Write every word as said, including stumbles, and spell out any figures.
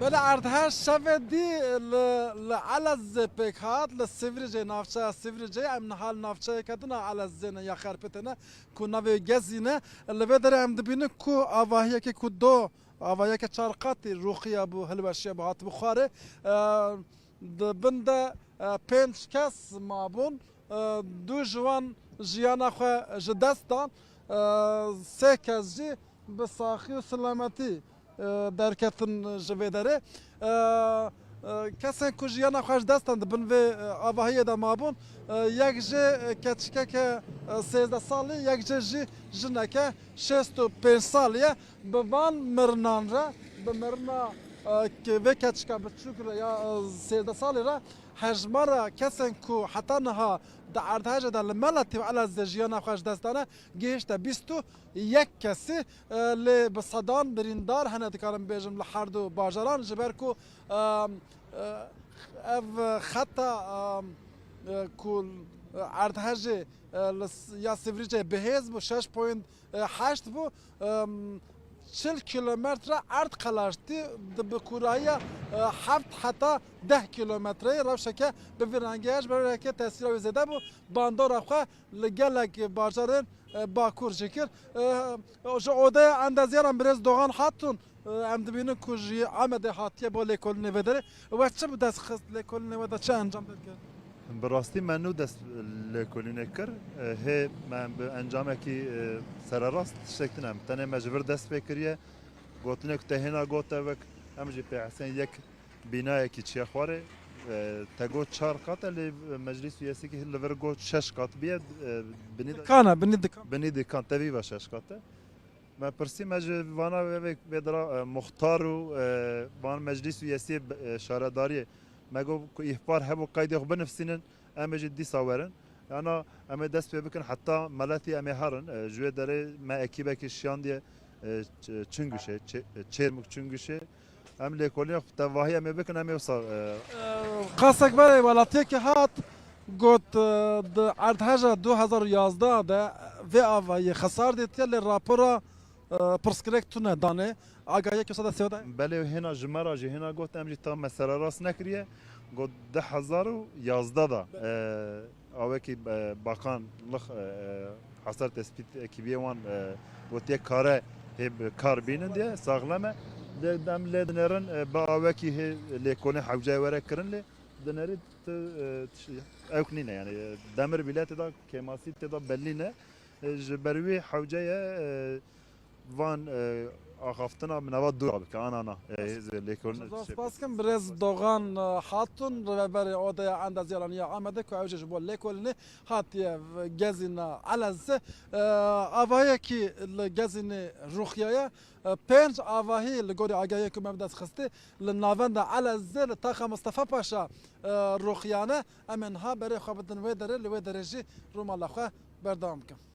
Belê, erdhej şevê dî li, li Elezê pêk hat, li Sivricê, navçeya Sivricê. Em niha li navçeyeke din a Elezê ne ya Xerpêtê ne, ku navê Gezî ne. Li vê derê em dibînin ku avahiyekê ku do, avahiyeke çar qatî rûxiya bû, hilweşiya bû, hatibû xwarê. E, di bin de, e, pênc kes mabûn. E, du ji wan jiyana xwe ji dest dan. E, sê kes jî bi saxî û silametî, e, derketin ji vê derê. E, e, kesên ku jiyana xwe ji dest dan di bin vê, e, avahiyê de mabûn, e, yek jê, e, keçikeke, e, sêzdeh salî, yek jê jî jineke şêst û pênc salî ye. Bi van mirinan re, bi mirina, e, ke-, vê keçika biçûk re ya, e, sêzdeh salî re, hejmara kesên ku heta niha di erdhejê de li Meletî û Elezê jiyana xwe ji dest dane, gihişte bîst û yek kesî, e, lê bi sedan birîndar hene, dikarim bêjim, li her du bajaran, ji ber ku, e, e, ev xeta, e, e, ku, e, erdhejê, e, li s-, ya Sivricê bihêz bû, şeş point heşt bû, em, çil kilometre erd qelaştî, di bi kûrayiya, e, heft heta deh kilometreyê rewşeke bi vî rengê ye, ji ber wê yekê tesîra wê zêde bû. Bandora xwe li gelek bajarên, e, Bakur jî kir. E, ji odeya endeziyaran birêz Doğan Hatun, e, em dibînin ku ji Amedê hatiye bo lêkolînê vê derê. We çi bi dest xist, lêkolînê we de çi encam derket? Bi rastî me nû dest lêkolînê kir. E, hê me bi encamekî, e, sererast tiştek tune. Em tenê me ji vir dest pê kiriye. Gotinek te hêna gote wek em jî pê hesên yek bînayekî çiye xwarê. E, te got çar qat e, lê Meclîs û Yesîkî li vir got şeş qat bîye. E, binî de Dikan e, binî dikan. Binî dikan, tevî ve şeş qat e. Me pirsî, me ji vana vê, vê, vê dira, e, muxtar û, e, van meclîs û yesiyê, e, şaredariyê. Me got ku îhbar hebû, qeydê xwe binivîsînin, em ê jî dîsa werin. Yana em ê dest pê bikin heta Meletî em ê herin. E, ji wê derê me ekîbekî şiyandiye, e, Ç-, Çinguşê, Çê-, Çêrmûk Çinguşê. Em lêkolîna xwe bi tevahî em ê bikin, em ê wisa, e, Qasek berê welatiyekê hat, got, e, di erdheja du hezar û yazdeh de vê avayî xesar dîtiye, lê rapora, e, pirsgirêk tune danê. Agahiyekê wisa destê we de? Belê, hêna ji me re jî hêna got, em jî tam me sererast nekiriye. Got du hezar û yazdeh de, e, awekî, e, bakan lix, e, hasar tespît ekîbiyê wan, e, gotiye kare hê bi kar bînin diye, saxlem e. Lê dem lê dinêrin, e, bi awekî hê lêkolîn hewceyê were kirin lê dinêrî tu, e, tişt-, ewk nîne, yani, e, demir bîle tê de, kêmasî tê de belî ne. E, ji ber wî hewceye, e, van, e, axaftina min eva dûra bike, ana na, e, hêzê lêkolîn. Zor spas kim, birêz Doğan, e, Hatun, rêveberê Odeya Endezyaraniya Amedê, ku ew jî ji bo lêkolînê hatiye Gezîna Elezê. E, avahiyekî li Gezînê rûxiyaye. E, pênc avahî li gorî agahiyê ku me bi dest xistî li navenda Elezê li taxa Mistefa Paşa, e, rûxiyane. Em ê niha berê xwe bidin wê derê, li wê derê jî rûmala xwe berdewam bikin.